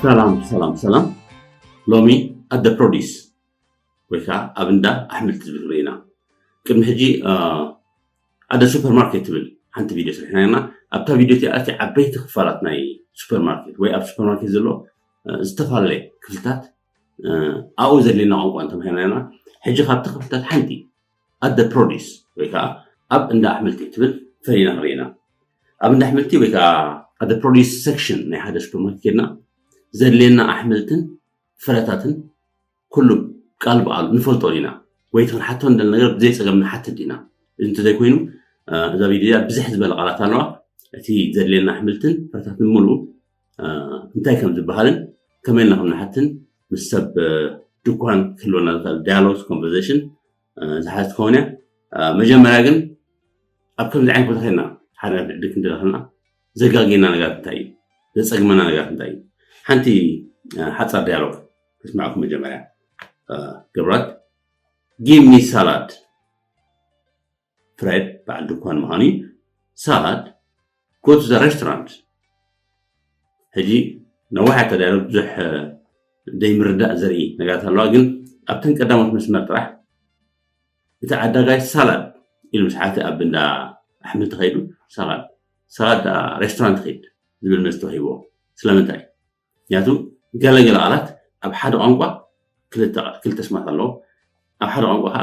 ሰላም ሰላም ሰላም። ሎሚ ኣደ ፕሮዲስ ወይ ከዓ ኣብ እንዳ ኣሕምልቲ ዝብል ኢና። ቅድሚ ሕጂ ኣደ ሱፐርማርኬት ትብል ሓንቲ ቪድዮ ስርሕና ኢና። ኣብታ ቪድዮ እቲኣ እቲ ዓበይቲ ክፋላት ናይ ሱፐርማርኬት ወይ ኣብ ሱፐርማርኬት ዘሎ ዝተፈላለየ ክፍልታት ኣብኡ ዘድልየና ቋንቋ እንተምሃርና ኢና። ሕጂ ካብቲ ክፍልታት ሓንቲ ኣደ ፕሮዲስ ወይ ከዓ ኣብ እንዳ ኣሕምልቲ ትብል ፈሊና ንርኢ ኢና። ኣብ እንዳ ኣሕምልቲ ወይ ከዓ ኣደ ፕሮዲስ ሴክሽን ናይ ሓደ ሱፐርማርኬት ኬድና ዘድልየና ኣሕምልትን ፍረታትን ኩሉ ቃል ብቃሉ ንፈልጦ ኢና ወይ እቲ ክንሓቶ እንደል ነገር ብዘይ ፀገም ንሓትት ኢና። እዚ እንተዘይኮይኑ እዛ ቪድዮ እዚኣ ብዝሕ ዝበለ ቃላት ኣለዋ። እቲ ዘድልየና ኣሕምልትን ፍረታትን ሙሉ እንታይ ከም ዝበሃልን ከመይ ኢልና ከም ንሓትን ምስ ሰብ ድኳን ክህልወና ዝኽእል ዳያሎግ ኮንቨርሴሽን ዝሓዝ ትኸውን እያ። መጀመርያ ግን ኣብ ከምዚ ዓይነት ቦታ ኸና ሓደ ነገር ንዕድግ ክንደለኽና ዘጋግየና ነገራት እንታይ እዩ? ዘፀግመና ነገራት እንታይ እዩ? ሓንቲ ሓፃር ዳያሎግ ክስማዕኩም መጀመርያ። ገብራት give me salad። ፍሬድ በዓል ድኳን ምዃኑ እዩ። ሳላድ go to the restaurant። ሕጂ ነዋሕ ተዳሎ ብዙሕ ዘይምርዳእ ዘርኢ ነገራት ኣለዋ፣ ግን ኣብተን ቀዳሞት መስመር ጥራሕ እቲ ዓዳጋይ ሳላድ ኢሉ ምስ ሓተ ኣብ እንዳ ኣሕምልቲ ኸይዱ ሳላድ ሳላድ ሬስቶራንት ኸይድ ዝብል መልሲ ተዋሂብዎ። ስለምንታይ? ምክንያቱ ገለገለ ቃላት ኣብ ሓደ ቋንቋ ክልተ ስማት ኣለዎ። ኣብ ሓደ ቋንቋ ከዓ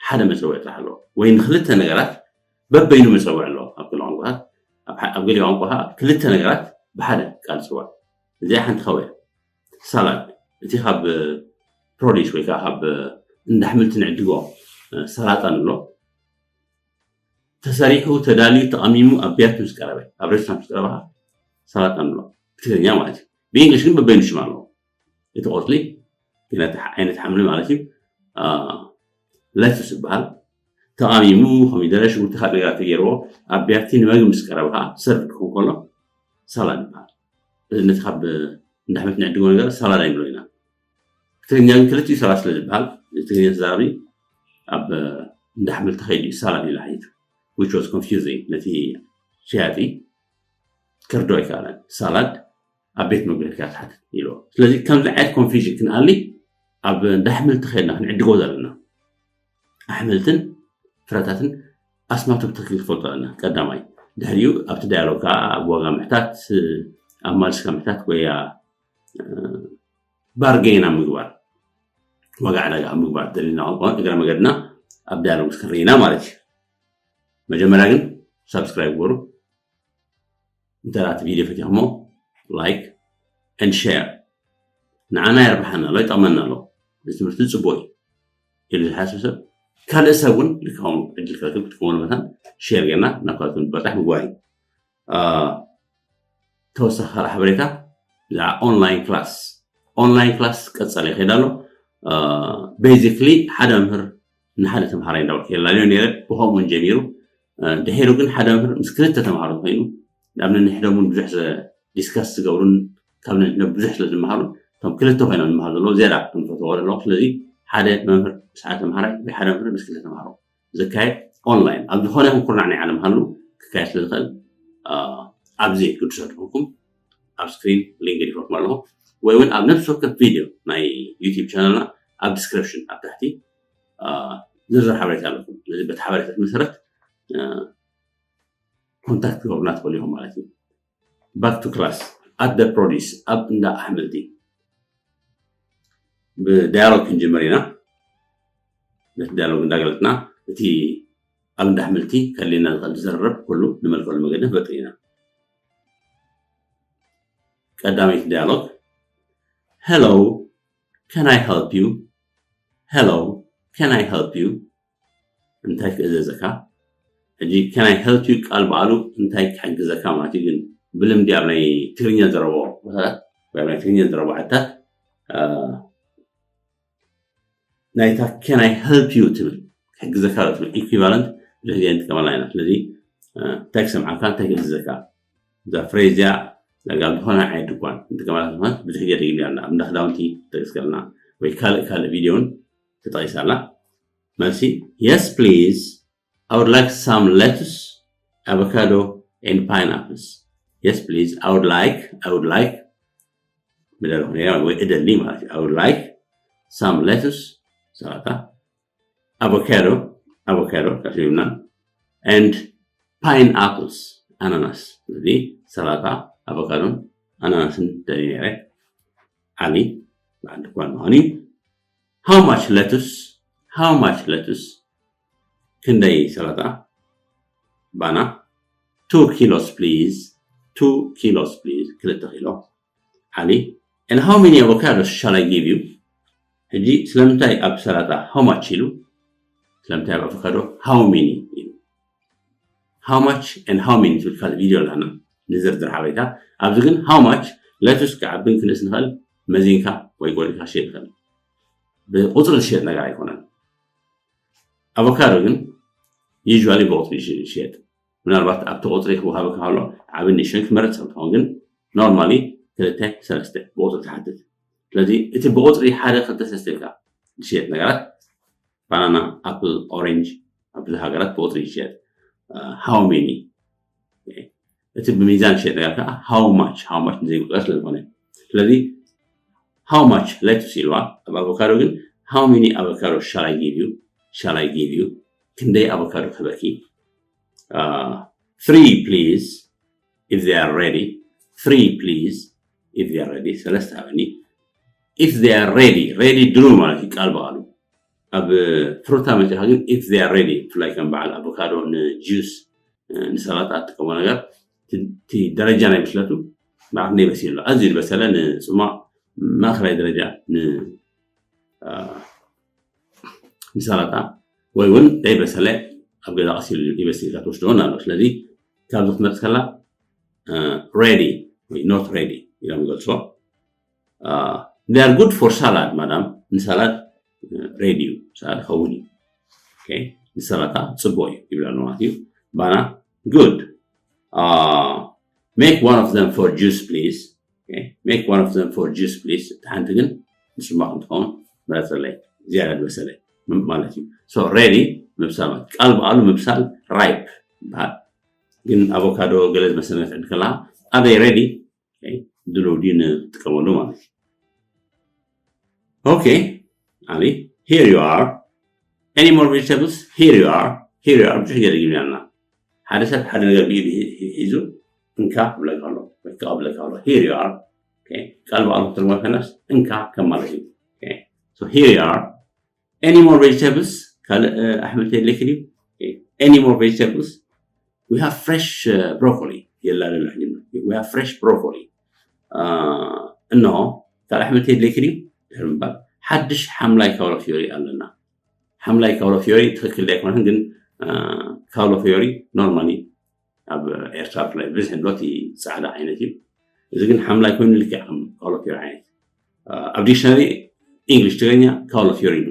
ሓደ መፀውዒ ጥራሕ ኣለዎ፣ ወይ ንክልተ ነገራት በበይኑ መፀውዒ ኣለዎ። ኣብ ገለ ቋንቋታት ኣብ ገሊኦ ቋንቋ ከዓ ክልተ ነገራት ብሓደ ቃል ዝፅዋዕ። እዚኣ ሓንቲ ካብኡ እያ። ሳላድ እቲ ካብ ፕሮዲስ ወይ ከዓ ካብ እንዳ ኣሕምልቲ ንዕድጎ ሰላጣ ንብሎ። ተሰሪሑ ተዳልዩ ተቐሚሙ ኣብ ቢያቲ ምስ ቀረበ ኣብ ሬስቶራንት ምስ ቀረበ ከዓ ሰላጣ ንብሎ ብትግርኛ ማለት እዩ። ብእንግሊሽ ግን በበይኑ ሽም ኣለዎ። እቲ ቆፅሊ ግን እቲ ዓይነት ሓምሊ ማለት እዩ። ለትስ ዝበሃል ተቓሚሙ ኮሚደረ ሽጉርቲ ካብ ነገራት ተገይርዎ ኣብ ቢያቲ ንመግቢ ምስ ቀረበ ከዓ ሰርቭ ክኸውን ከሎ ሳላድ ይበሃል። እዚ ነቲ ካብ እንዳሕመት ንዕድጎ ነገር ሳላድ ኣይንብሎ ኢና። ብትግርኛ ግን ክልቲኡ ሳላድ ስለ ዝበሃል ትግርኛ ተዛራቢ ኣብ እንዳሕምልቲ ከይዱ እዩ ሳላድ ኢሉ ሓይቱ which was confusing ነቲ ሸያጢ ከርዶ ኣይከኣለን። ሳላድ ኣብ ቤት ምግቢ ሄድካ ትሓትት ኢልዎ። ስለዚ ከምዚ ዓይነት ኮንፊዥን ክንኣሊ ኣብ እንዳ ኣሕምልቲ ከድና ክንዕድጎ ዘለና ኣሕምልትን ፍረታትን ኣስማቱ ብትክክል ክፈልጦ ኣለና። ቀዳማይ ድሕሪኡ ኣብቲ ዳያሎግ ከዓ ኣብ ዋጋ ምሕታት ኣብ ማልስካ ምሕታት ወይ ባርጌን ኣብ ምግባር ዋጋ ዕዳጋ ኣብ ምግባር ደሊና ቋንቋ እግረ መገድና ኣብ ዳያሎግ ክንርኢና ማለት እዩ። መጀመርያ ግን ሳብስክራይብ ግበሩ። እንተ እቲ ቪድዮ ፈቲኹሞ ላይክ and share ንዓና የርብሓና ኣሎ ይጠቕመና ኣሎ። እዚ ትምህርቲ ፅቡቅ እዩ ኢሉ ዝሓስብ ሰብ ካልእ ሰብ እውን ልክኹም ዕድል ክረክብ ክትከውኑ መታን ሼር ጌርና ናብ ካልኦት ንበፃሕ ምግባር እዩ። ተወሳኺ ካልእ ሓበሬታ ብዛዕባ ኦንላይን ክላስ ኦንላይን ክላስ ቀፀለ ይኸይድ ኣሎ። ቤዚክሊ ሓደ መምህር ንሓደ ተምሃራይ እንዳበልኩ የላልዮ ነይረ። ብኸምኡ እውን ጀሚሩ ድሒሩ ግን ሓደ መምህር ምስ ክልተ ተምሃሮ ኮይኑ ናብ ነንሕዶም እውን ብዙሕ ዲስካስ ዝገብሩን ካብ ነንሕዶም ብዙሕ ስለ ዝመሃሩ እቶም ክልተ ኮይኖም ዝመሃሩ ዘለዉ ዝያዳ ክንፈትዎ ኣለዉ። ስለዚ ሓደ መምህር ምስ ሓደ ተምሃራይ ወይ ሓደ መምህር ምስ ክልተ ተምሃሮ ዘካየድ ኦንላይን ኣብ ዝኾነ ይኹን ኩርናዕ ናይ ዓለም ሃሉ ክካየድ ስለ ዝኽእል ኣብዚ ግዱሳት ዝኾንኩም ኣብ ስክሪን ሊንክ ይፈኩም ኣለኹ ወይ እውን ኣብ ነብሲ ወከፍ ቪድዮ ናይ ዩቲብ ቻነልና ኣብ ዲስክሪፕሽን ኣብ ታሕቲ ዝርዝር ሓበሬታ ኣለኩም። ስለዚ በቲ ሓበሬታት መሰረት ኮንታክት ክገብሩና ትኽእሉ ኢኹም ማለት እዩ። ባክ ቱ ክላስ ኣት ደ ፕሮዲስ ኣብ እንዳ ኣሕምልቲ ብዳያሎግ ክንጅምር ኢና። ነቲ ዳያሎግ እንዳገለጥና እቲ ኣብ እንዳ ኣሕምልቲ ከድልየና ዝኽእል ዝርርብ ኩሉ ንመልከሉ መገዲ ንፈጥር ኢና። ቀዳመይቲ ዳያሎግ hello can I help you hello can I help you እንታይ ክእዘዘካ? ሕጂ can I help you ቃል በዓሉ እንታይ ክሕግዘካ ማለት እዩ። ግን ብልምዲ ኣብ ናይ ትግርኛ ዘረቦ ቦታታት ወይ ኣብ ናይ ትግርኛ ዘረቦ ዓድታት ናይታ can I help you ትብል ክሕግዘካ ትብል ኢኩቫለንት ብዙሕ ግዜ ንጥቀመላ ኢና። ስለዚ እንታይ ክሰምዓካ እንታይ ክእዝዘካ እዛ ፍሬዝ እዚኣ ዳጋ ዝኾነ ዓይነት ድኳን ንጥቀመላ ዝኾነት ብዙሕ ግዜ ደጊም ኣላ ኣብ እንዳ ክዳውንቲ ተጠቅስ ከለና ወይ ካልእ ካልእ ቪድዮ እውን ተጠቂሳ ኣላ። መልሲ yes please I would like some lettuce avocado and pineapples. Yes please I would like I would like ምደለኹ ነይረ ወይ እደሊ ማለት እዩ። I would like some lettuce፣ ሰላጣ፣ avocado፣ avocado ካሲብና፣ and pineapples፣ ኣናናስ። ስለዚ ሰላጣ፣ ኣቮካዶን ኣናናስን ደሊ ነይረ። ዓሊ በዓል ድኳን ምዃኑ እዩ። How much lettuce? How much lettuce? ክንደይ ሰላጣ? ባና፣ two kilos please, two kilos please፣ ክልተ ኪሎ። ዓሊ፣ and how many avocados shall I give you? ሕጂ ስለምንታይ ኣብ ሰላጣ how much ኢሉ፣ ስለምንታይ ኣብ ኣቮካዶ how many ኢሉ? How much and how many ዝብል ካልእ ቪድዮ ኣለና ንዝርዝር ሓበሬታ። ኣብዚ ግን how much፣ lettuce ክዓብን ክንእስ ንኽእል፣ መዚንካ ወይ ጎሊኻ ክሽየጥ ይኽእል። ብቁፅሪ ዝሽየጥ ነገር ኣይኮነን። ኣቮካዶ ግን usually ብቁፅሪ ይሽ- ይሽየጥ። ምናልባት ኣብቲ ቁፅሪ ክወሃበካ ከሎ ዓብን ንእሽቶን ክትመርፅ ትኸውን፣ ግን normally ክልተ ሰለስተ ብቁፅሪ ትሓትት። ስለዚ እቲ ብቁፅሪ ሓደ ክልተ ሰለስተ ኢልካ ዝሽየጥ ነገራት፣ ባናና፣ ኣፕል፣ ኦሬንጅ፣ ኣብ ብዙሕ ሃገራት ብቁፅሪ ይሽየጥ። How many? እቲ ብሚዛን ዝሽየጥ ነገር ከዓ how much፣ how much ንዘይቁፀር ስለ ዝኾነ። ስለዚ how much lettuce ኢልዋ፣ ኣብ ኣቮካዶ ግን how many avocados shall I give you? Shall I give you? ክንደይ ኣቮካዶ ክህበኪ? Three please, if they are ready. Three please, if they are ready. ሰለስተ ሃበኒ። If they are ready፣ ready ድሮ ማለት እዩ፣ ቃል ብቃሉ። ኣብ ፍሩታ መፂኻ ግን if they are ready፣ ብፍላይ ከም በዓል ኣቮካዶ ንጁስ፣ ንሰላጣ ትጥቀሞ ነገር፣ እቲ ደረጃ ናይ ብስለቱ ማለት ነይበስል ኣሎ። ኣዝዩ ዝበሰለ ንፅሟቕ፣ ማእኸላይ ደረጃ ን ንሰላጣ፣ ወይ እውን ዘይበሰለ ኣብ ገዛ ቀስ ኢሉ ይበስል ኢልካ ትወስዶ እውን ኣሎ። ስለዚ ካብዚ ክትመርፅ ከላ ready ወይ not ready ኢሎም ይገልፅዎ። They are good for salad madam፣ ንሳላድ ready እዩ፣ ሳላድ ይኸውን እዩ። ንሰላጣ ፅቡቅ እዩ ይብላ ኣሎ ማለት እዩ። ባና፣ good, make one of them for juice please። Make one of them for juice please። እቲ ሓንቲ ግን ንፅሟቕ እንትኸውን ምረፀለይ፣ ዝያዳ ዝበሰለ ማለት እዩ። So ready ምብሳል ማለት ቃል ብቃሉ ምብሳል ripe ይበሃል። ግን ኣቮካዶ ገለ ዝመሰለ ክትዕድ ከለካ፣ are they ready? ድልው ድዩ ንጥቀመሉ ማለት እዩ። Okay ዓሊ፣ here you are, any more vegetables? Here you are, here you are ብዙሕ ገለ ይብላና። ሓደ ሰብ ሓደ ነገር ብኢዱ ሒዙ እንካ ክብለካ ኣሎ ወይ ክቐብለካ ኣሎ። Here you are። ቃል ብቃሉ ክትርጎም ከለስ እንካ ከም ማለት እዩ። So here you are, any more vegetables? ካልእ ኣሕምልቲ የድልየኪ ድዩ? Any more vegetables? We have fresh broccoli። የላ ለ we have fresh broccoli። እንሆ፣ ካልእ ኣሕምልቲ የድልየኪ ድዩ? ድሕሪ ምባል ሓድሽ ሓምላይ ካውሎ ፊዮሪ ኣለና። ሓምላይ ካውሎ ፊዮሪ ትኽክል ኣይኮነን፣ ግን ካውሎ ፊዮሪ normally ኣብ ኤርትራ ብፍላይ ብዝሕ ንብሎ እቲ ፃዕዳ ዓይነት እዩ። እዚ ግን ሓምላይ ኮይኑ ልክዕ ከም ካውሎ ፊዮሪ ዓይነት። ኣብ ዲክሽነሪ እንግሊሽ ትግርኛ ካውሎ ፊዮሪ ኢሉ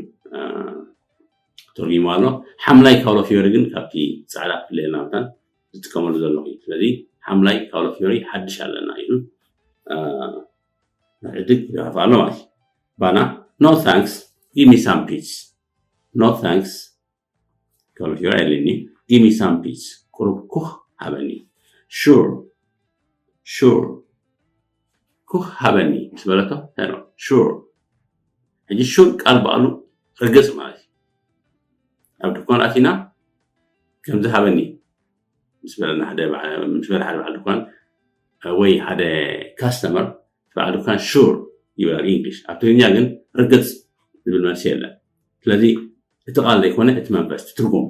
ተርጉሙ ኣሎ። ሓምላይ ካውሎ ፊዮሪ ግን ካብቲ ፃዕዳ ክፍለየልና መታን ዝጥቀመሉ ዘለኹ እዩ። ስለዚ ሓምላይ ካውሎ ፊዮሪ ሓድሽ ኣለና ኢሉ ዕድግ ይረኸፍ ኣሎ ማለት እዩ። ባና፣ no thanks, give me some peas። No thanks፣ ካውሎ ፊዮሪ ኣይደልየኒ። Give me some peas፣ ቁሩብ ኩኽ ሃበኒ። Sure, sure፣ ኩኽ ሃበኒ ምስ በለቶ፣ ሄሎ፣ sure። ሕጂ sure ቃል ብቃሉ ርግፅ ማለት እዩ። ኣብ ድኳን ኣቲና ከምዚ ሃበኒ ምስ በለና፣ ሓደ በዓ- ምስ በለ ሓደ በዓል ድኳን ወይ ሓደ ካስተመር፣ በዓል ድኳን sure ይበሃል እንግሊሽ። ኣብ ትግርኛ ግን ርግፅ ዝብል መልሲ የለን። ስለዚ እቲ ቃል ዘይኮነ እቲ መንፈስ፣ እቲ ትርጉም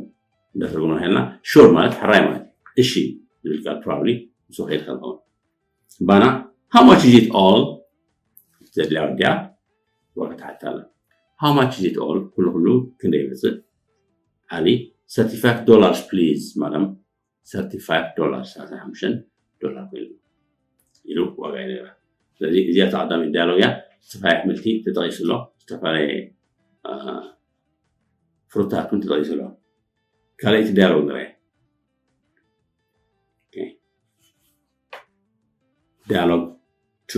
እንዳተርጉምና ሄልና፣ sure ማለት ሕራይ ማለት እዩ። እሺ ዝብል ቃል probably ምስ ከይድ ከልኸውን። ባና፣ how much is it all? ዘድልያ ወዲያ ዋጋ ትሓትት ኣላ። How much is it all? ኩሉ ኩሉ ክንደይ ይመፅእ? ዓሊ፣ thirty five dollars please madam። Thirty five dollars፣ ሰላሳ ሓሙሽተ ዶላር ኮይኑ ኢሉ ዋጋ ይነግራ። ስለዚ እዚኣ እታ ቀዳመይቲ ዳያሎግ እያ። ዝተፈላለዩ ኣሕምልቲ ተጠቒሱ ኣሎ፣ ዝተፈላለዩ ፍሩታት እውን ተጠቒሱ ኣሎ። ካልኣይቲ ዳያሎግ ንርኣ። ዳያሎግ ቱ፣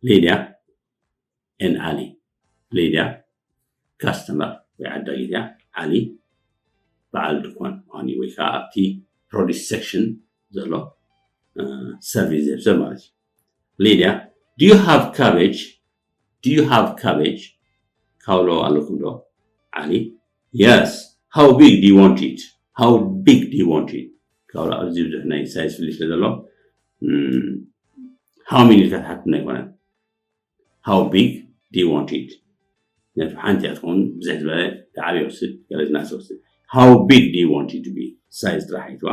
ሊድያ and ዓሊ። ሊድያ ካስተመር ወይ ዓዳጊት እያ። ዓሊ በዓል ድኳን ምዃኑ እዩ፣ ወይ ከዓ ኣብቲ ፕሮዲስ ሴክሽን ዘሎ ሰርቪስ ዝህብ ሰብ ማለት እዩ። Lydia, do you have cabbage? Do you have cabbage? ካውሎ ኣለኩም ዶ? ዓሊ, yes. How big do you want it? How big do you want it? ካውሎ ኣብዚ ብዙሕ ናይ ሳይዝ ፍልይ ስለ ዘሎ፣ how many ኢልካ ትሓትትና ኣይኮነን። How big do you want it? ነቲ ሓንቲ እያ ትኸውን፣ ብዝሕ ዝበለ ዓብዪ ወስድ፣ ገለ ዝናሰ ወስድ። How big do you want it to be? ሳይዝ ጥራሕ ኣይትዋ።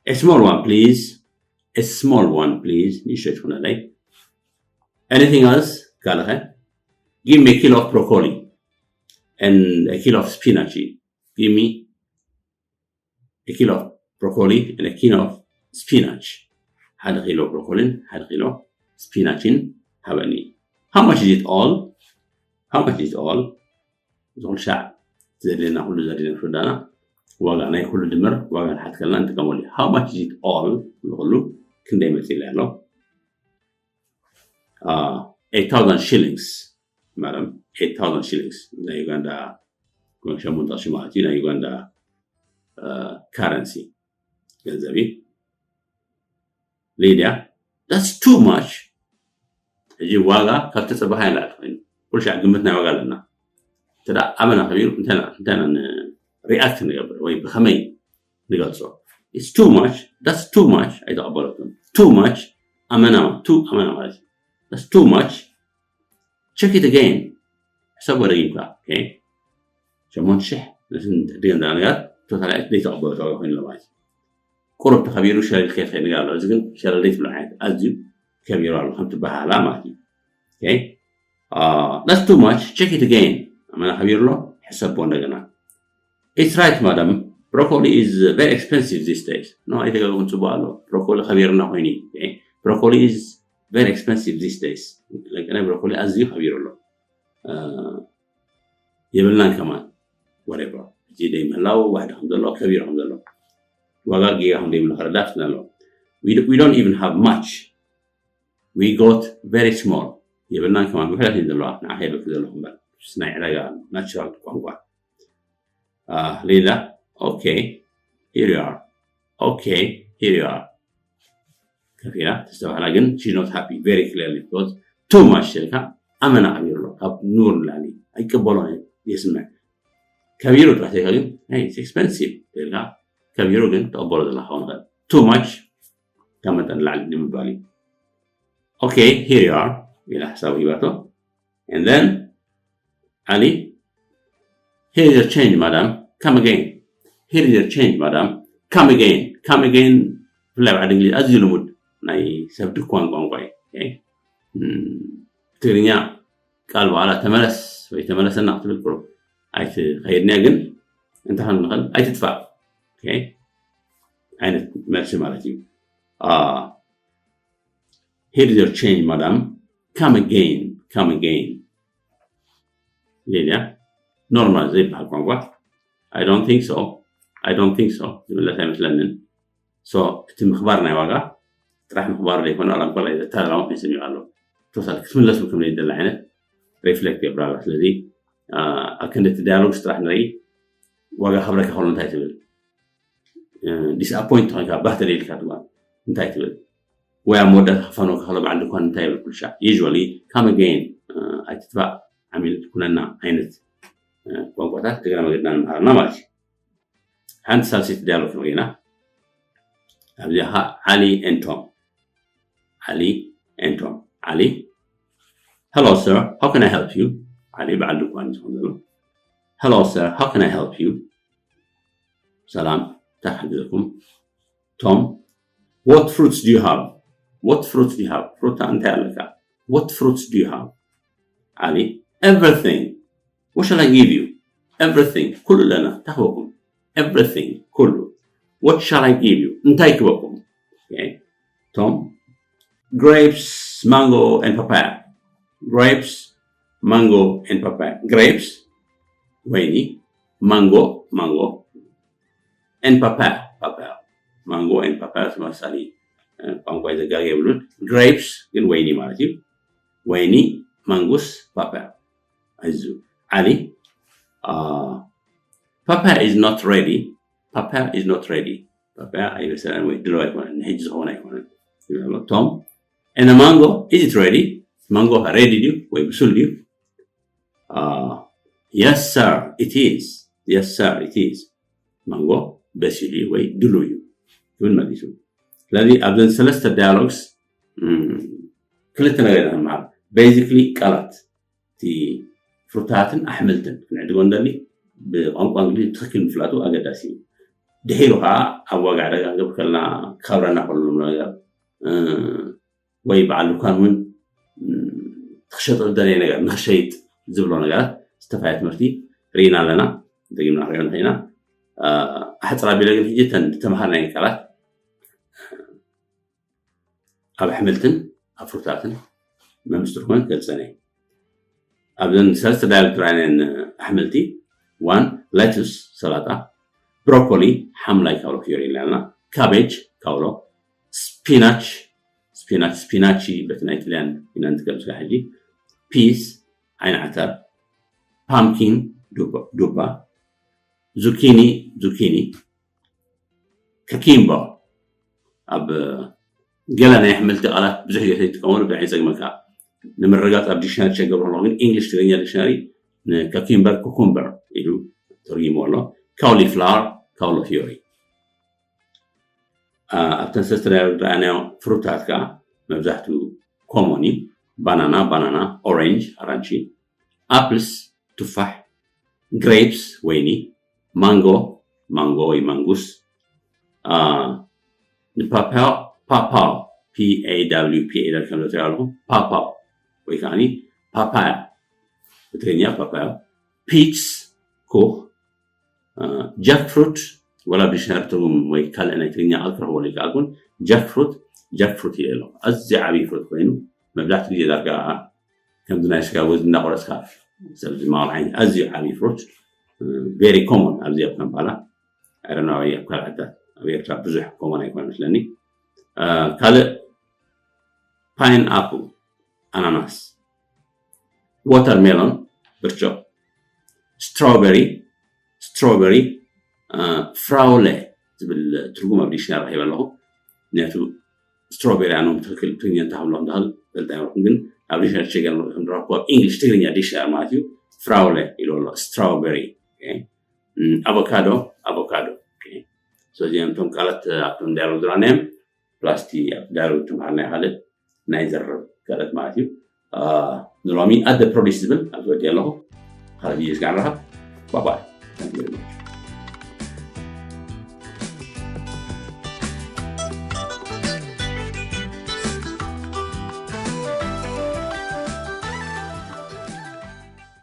A small one, please. A small one, please. ንእሽቶ ትኾነለይ። Anything else? ካልኸ? Give me a kilo of broccoli and a kilo of spinach. Give me a kilo of broccoli and a kilo of spinach. ሓደ ኪሎ ብሮኮሊን ሓደ ኪሎ ስፒናችን ሃበኒ። How much is it all? How much is it all? እዚ ኩሉ ሻዕ ዘድልየና ኩሉ ዘድልየና ክርዳና ዋጋ ናይ ኩሉ ድምር ዋጋ ንሓት ከለና ንጥቀመሉ። How much is it all? ኩሉ ክንደይ መፂእ ኣሎ? Uh, eight thousand shillings, madam. Eight thousand shillings. ናይ ዩጋንዳ ሸሞንተ ቅርሺ ማለት እዩ። ናይ ዩጋንዳ ካረንሲ ገንዘብ እዩ። ሊድያ፣ that's too much። ሕጂ ዋጋ ካብ ተፀባሃ ይላል ኮይኑ ኩሉ ሻዕ ግምት ናይ ዋጋ ኣለና። እንተ ኣመና ከቢሩ እንታይ ሪኣክት ንገብር ወይ ብከመይ ንገልፆ? It's too much, that's too much ኣይተቐበለቱን። Too much ኣመና ቱ ኣመና ማለት እዩ። That's too much. Check it again. ሕሰቦ ደጊምካ። ሸሞንተ ሽሕ ነትን ድገን ዳ ነገር ቶታል ዘይተቐበለቶ ኮይኑ ማለት እዩ። ቁሩብ ተኸቢሩ ሸለል ከይድ ከይድ ነገር ኣሎ። እዚ ግን ሸለል ዘይትብሎ ዓይነት ኣዝዩ ከቢሩ ኣሎ ከም ትበሃላ ማለት እዩ። That's too much. Check it again. ኣመና ከቢሩ ኣሎ። ሕሰቦ እንደገና። It's right, madam. Broccoli is very expensive these days. No, ኣይተገብሩን፣ ጽቡቕ ኣሎ። ብሮኮሊ ከቢርና ኮይኑ እዩ። Broccoli is very expensive these days. ለቀነ ብሮኮሊ ኣዝዩ ከቢሩ ኣሎ። የብልናን ከማን። Whatever. እዚ ደይ ምህላው ዋሕዲ ከም ዘሎ ከቢሩ ከም ዘሎ ዋጋ ጌጋ ከም ዘይብሉ ከረዳት ኣለዎ። We don't even have much. We got very small. የብልናን ከማን ውሕዳት እዮም ዘለዋ። ንዓ ከይበልክ ዘለኹ እምበር ናይ ዕዳጋ ናቹራል ቋንቋ። ሌላ okay, here you are. Okay, here you are. ከፊላ ተስተባህላ ግን she's not happy very clearly because too much ኢልካ ኣመና ከቢሩ ኣሎ። ካብ ንቡር ንላዕሊ ኣይቀበሎ የስምዕ። ከቢሩ ጥራሕ ዘይካ ግን expensive ኢልካ ከቢሩ ግን ተቐበሎ ዘለካ ክኸውን ይኽእል። Too much ካብ መጠን ንላዕሊ ንምባል እዩ። Okay, here you are ኢላ ሓሳቡ ሂባቶ። And then Ali, here is your change, madam. Come again. Here is your change, madam. Come again. Come again. ብፍላይ ኣብ ዓዲ እንግሊዝ ኣዝዩ ልሙድ ናይ ሰብ ድኳን ቋንቋ እዩ። ትግርኛ ቃል በዓላ ተመለስ ወይ ተመለሰና ክትብል ቁሩብ ኣይትኸይድንያ፣ ግን እንታይ ከም ንኽእል ኣይትጥፋእ ዓይነት መልሲ ማለት እዩ። Here is your change, madam. Come again. Come again. ሌላ ኖርማል ዘይበሃል ቋንቋ። I don't think so. I don't think so ዝምለስ ኣይመስለንን። So እቲ ምኽባር ናይ ዋጋ ጥራሕ ምኽባር ዘይኮነ ዋላ እንኳ ተላላሞ ኮይኑ ኣሎ። ተወሳኺ ክትምለስ ከም ዘይደሊ ዓይነት ሪፍሌክት የብራራ። ስለዚ ኣብ ክንዲ እቲ ዳያሎግስ ጥራሕ ንርኢ። ዋጋ ክብረካ ከሎ እንታይ ትብል? ዲስኣፖይንት ኮይንካ ባህ ተደሊካ ትጓ እንታይ ትብል? ወይ ኣብ መወዳእታ ክፋኖ ከሎ በዓል ድኳን እንታይ ይብል? ኩልሻ ዩዥዋሊ ካም ኣገይን ኣይትጥፋእ ዓሚል ኩነና ዓይነት ቋንቋታት እግረ መገድና ንምሃርና ማለት እዩ። ሓንቲ ሳልሰይቲ ዳያሎግ ንሪኢና። ኣብዚኣ ከዓ ዓሊ ኤንድ ቶም። ዓሊ ኤንድ ቶም። ዓሊ፣ hello sir, how can I help you? ዓሊ በዓል ድኳን ዝኸውን ዘሎ። Hello sir, how can I help you? ሰላም፣ እንታይ ክሕግዘኩም? ቶም፣ what fruits do you have? What fruits do you have? ፍሩታ እንታይ ኣለካ? What fruits do you have? ዓሊ፣ everything. What shall I give you? Everything. ኩሉ ኣለና። እንታይ ክበኩም? Everything. ኩሉ። What shall I give you? እንታይ ክበኩም? ቶም፣ grapes, mango and papaya. Grapes, mango and papaya. Grapes፣ ወይኒ፣ ማንጎ፣ ማንጎ፣ and papaya, papaya. ማንጎ and papaya ተመሳሳሊ ቋንቋ ዘጋገ የብሉን። Grapes ግን ወይኒ ማለት እዩ። ወይኒ፣ ማንጎስ፣ ፓፓያ። ኣይዙ ዓሊ፣ papaya is not ready. Papaya is not ready. ፓፓያ ኣይበሰለን ወይ ድሎ ኣይኮነን፣ ንሕጂ ዝኸውን ኣይኮነን ይብሎ። ቶም፣ And a mango, is it ready? ማንጎ ሬዲ ድዩ ወይ ብሱል ድዩ? Yes sir, it is. Yes sir, it is. ማንጎ በሲሉ እዩ ወይ ድሉ እዩ ክብል መሊሱ። ስለዚ ኣብዘን ሰለስተ ዳያሎግስ ክልተ ነገር ኢና ንመሃር። ቤዚክሊ ቃላት፣ እቲ ፍሩታትን ኣሕምልትን ክንዕድጎ እንደሊ ብቋንቋ እንግሊዝ ትኽክል ምፍላጡ ኣገዳሲ እዩ። ድሒሩ ከዓ ኣብ ዋጋ ዕዳጋ ክንገብር ከለና ካብረና ከሉ ነገር ወይ በዓል ድኳን እውን ትኽሸጦ ዝደለየ ነገር ንኽሸይጥ ዝብሎ ነገራት ዝተፋየ ትምህርቲ ርኢና ኣለና። ደጊምና ክንሪኦ ንኽእል ኢና። ኣሕፅር ኣቢለ ግን ሕጂ እተን ዝተምሃርናየን ቃላት ኣብ ኣሕምልትን ኣብ ፍሩታትን መምስጥር ኮይን ክገልፀን እየ። ኣብዘን ሰለስተ ዳያሎግ ትራይናየን ኣሕምልቲ ዋን ሌቱስ ሰላጣ፣ ብሮኮሊ ሓምላይ ካውሎ ፊዮሪ ኢልና ካቤጅ ካውሎ፣ ስፒናች ስፒናች ስፒናቺ በቲ ናይ ጥልያን ኢና ንጥቀም ስጋ ሕጂ፣ ፒስ ዓይኒ ዓተር፣ ፓምኪን ዱባ ዱባ፣ ዙኪኒ ዙኪኒ፣ ከኪምቦ ኣብ ገለ ናይ ኣሕምልቲ ቃላት ብዙሕ ግዜ ይጥቀመሉ ብጣዕሚ ይፀግመካ ንምርጋፅ ኣብ ዲክሽነሪ ቸገር ኣለኹ ግን እንግሊሽ ትግርኛ ዲክሽነሪ ንከኪምበር ኩኩምበር ኢሉ ተርጊሞ ኣሎ። ካውሊፍላወር ካውሎ ፊዮሪ። ኣብተን ሰለስተ ናይ ዝረኣናዮ ፍሩታት ከዓ መብዛሕትኡ ኮሞን እዩ። ባናና ባናና፣ ኦሬንጅ ኣራንቺ፣ ኣፕልስ ቱፋሕ፣ ግሬፕስ ወይኒ፣ ማንጎ ማንጎ ወይ ማንጉስ፣ ንፓፓዮ ፓፓዮ፣ ፒ ኤ ዳብሊው ፒ ኤ ዳብሊው ከም ዘትሪኦ ኣለኹም ፓፓዮ ወይ ከዓ ፓፓያ ብትግርኛ ፓፓዮ፣ ፒችስ ኩኽ፣ ጃክ ፍሩት ወላ ብዲክሽነሪ ትርጉም ወይ ካልእ ናይ ትግርኛ ቃል ክረኽበሉ ይከኣልኩን ጃክ ፍሩት ጃክ ፍሩት ኢለ ኣለኹ። ኣዝዩ ዓብዪ ፍሩት ኮይኑ መብዛሕትኡ ግዜ ዳርጋ ከምዚ ናይ ስጋ ወዝ እናቆረፅካ ሰብ ዝማወል ዓይነት ኣዝዩ ዓብዪ ፍሩት ቬሪ ኮሞን ኣብዚ ኣብ ካምፓላ ኣይረናዊ ኣብ ካልእ ዓድታት ኣብ ኤርትራ ብዙሕ ኮሞን ኣይኮነ መስለኒ። ካልእ ፓይን ኣፕል ኣናናስ፣ ዋተርሜሎን ብርጭቕ፣ ስትሮበሪ ስትሮበሪ ፍራውለ ዝብል ትርጉም ኣብ ዲክሽነሪ ረኪበ ኣለኹ። ምክንያቱ ስትሮበሪ ኣነ ትክክል ትግርኛ እንታይ ክብሎ እንዳክል ፈልጣ ይረኩም ግን ኣብ ዲክሽነሪ ሸገር ንረክቦ ኣብ እንግሊሽ ትግርኛ ዲክሽነሪ ማለት እዩ። ፍራውለ ኢሉ ኣሎ ስትሮበሪ። ኣቮካዶ ኣቮካዶ። ስለዚኦም እቶም ቃላት ኣብቶም ዳያሎግ ዝረኣናዮም ፕላስቲ ኣብ ዳያሎግ ተምሃርናዮ ካልእ ናይ ዘርብ ካልኦት ማለት እዩ። ንሎሚ ኣደ ፕሮዲስ ዝብል ኣብ ዝወዲ ኣለኹ። ካልእ ቪዲዮ ስጋዕ ንረኸብ። ባባይ።